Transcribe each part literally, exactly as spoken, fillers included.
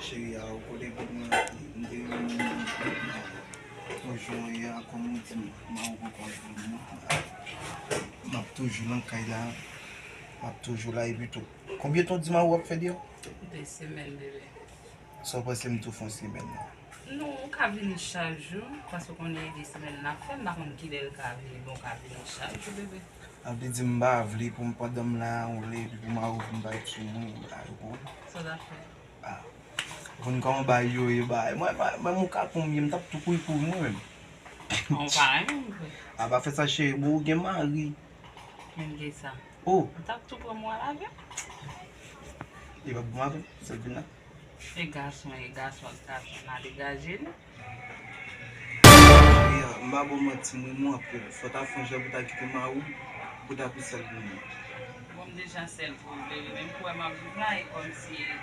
Cheri a, ou konnen pou mwen, m te renmen mwen, mwen, mwen, mwen, yon jan w ye a, kòm ou di m, mwen, ou konprann mwen, m ap toujou nan kay la, m ap toujou la, epi tou. Konbyen tan w di mari w ap fè deyò? De semèn, bebe. Sa w panse m tou fè yon semèn nan? Non, ou ka vini chak jou, paske w konnen de semèn n ap fè, m pa konn kilè l ka vini, men w ka vini chak jou, bebe. Sa vle di m pa vle pou m pandan m la, ou vle, epi pou mari w vin bay sou mwen, bagay ou konprann? Sa w ta fè? Ah. Ou konn kòman bagay yo ye, bagay. Mwen, mwen, mwen, mwen, ou ka konbyen, m t ap tou kouri kouri mwen menm. An, ou pa renmen m vre? Ah, pa fè sa, cheri, bon, ou gen mari. Men ki sa? Oh. M t ap tou pran mwen avè m. Li p ap bon avè m, sèl vin la. E gason, e gason ak gason, n a degaje nou. Cheri a, m pa ba w manti, m renmen w anpil. Fò w ta fè yon jan pou w ta kite mari w, pou w ta pi sèl pou mwen. Bon, m deja sèl pou ou, bebe, menm pou wè m ap viv la, e kòmsi e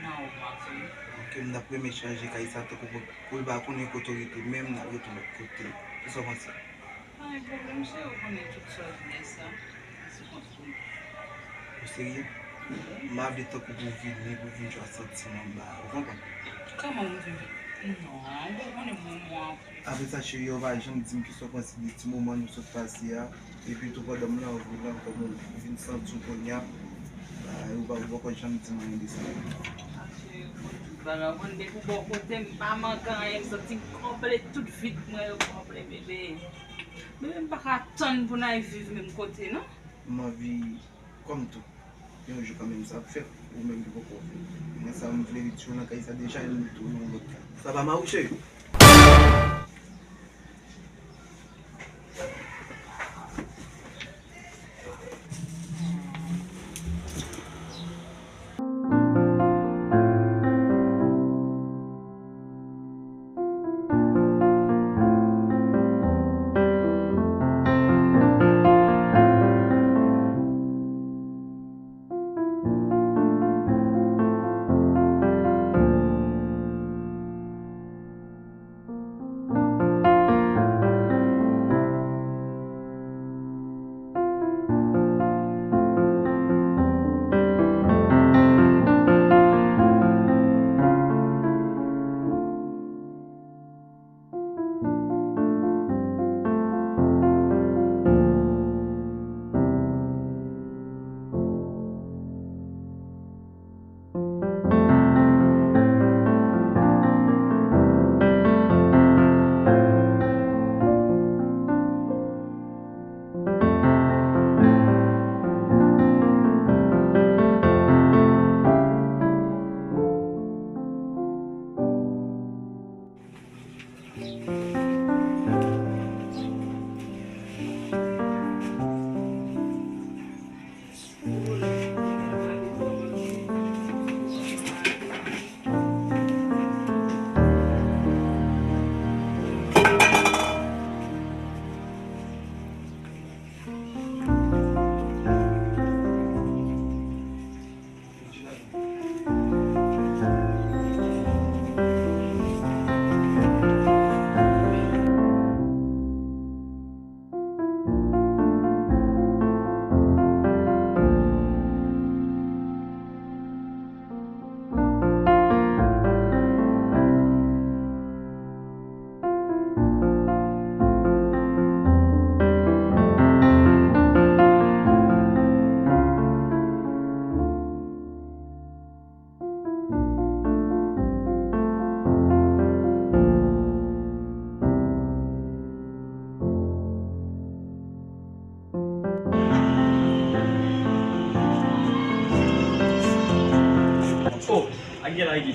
nan ou m ap viv. Ok, m t ap renmen chanje kay sa, tankou pou, pou l pa konnen kote w rete, menm n ap rete yon lòt kote. Kisa w panse? Pa gen pwoblèm, cheri, ou konnen tout sa w di a sa, se sou kont ou m. Ou serye? M pa vle tankou pou w vini, pou w vin jwe ak santiman m ba ou, ou konprann? Kòman m vin? Non, ou konnen m renmen w anpil. Apre sa, cheri, ou pa janm di m kisa w panse de ti moman nou sot pase a. Epi tou pandan m nan, ou vin ankò, bon, ou vin santi w kounye a. Ah, ou pa, ou poko janm di m anyen de sa. Ah, cheri, bon, tout bagay, ou konn depi w bò kote m, m pa manke anyen, m santi m konple, tout vid mwen yo konple, bebe. Bebe, m pa ka tann pou n al viv menm kote, non. M anvi, kòm tou, yon jou kanmenm sa ap fèt, ou menm ki poko fèt. Men sa m vle di w nan kay sa deja, e m mete w nan yon lòt kay. Sa va, ma ou cheri? Oh, ak gèl la, Egi.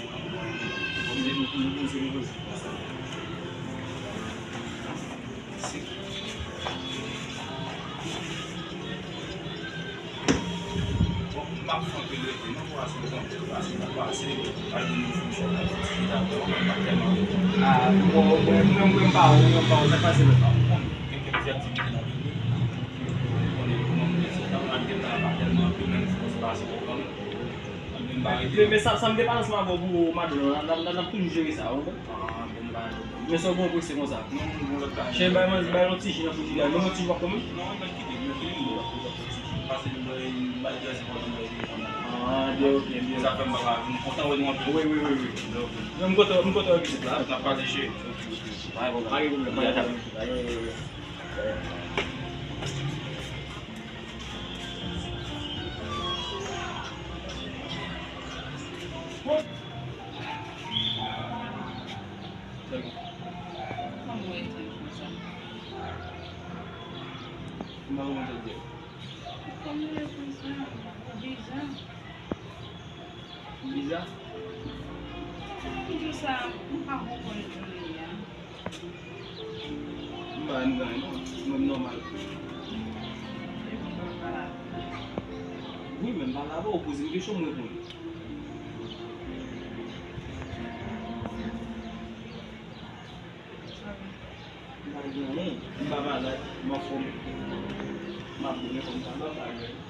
Ah, bon, mwen, mwen, mwen pa wè, mwen pa wè, sa k pase menm? Men, men sa, sa m te pale ansanm avè w pou madanm nan, n ap, n ap, n ap toujou jere sa, w konprann? Men sa w gen prese konsa. Cheri, bay manzè, bay yon ti ji nan frijidè a. Menm yon ti ji w ap pran menm? Ah, Ah, byen, ok, byen. Sa fè m pa, m kontan wè nou anpil. Wi, wi, wi, wi. Ok. Non, m kontan, m kontan wè pitit la. N ap pale, cheri. Ok, ok. Pa gen pwoblèm, pa gen pwoblèm. Kòman w rete konsa? M pa konprann sa w di a. Kòman w rete konsa? Ou bizan. Bizan? Sa m di w sa, m pa konprann kounye a. M pa wè m gen anyen non, mwen m nòmal. Wi, men m pale avè w, poze m kesyon, m reponn. M pa gen anyen, m pa malad, m anfòm. M ap byen, men kòm sa, m pa malad.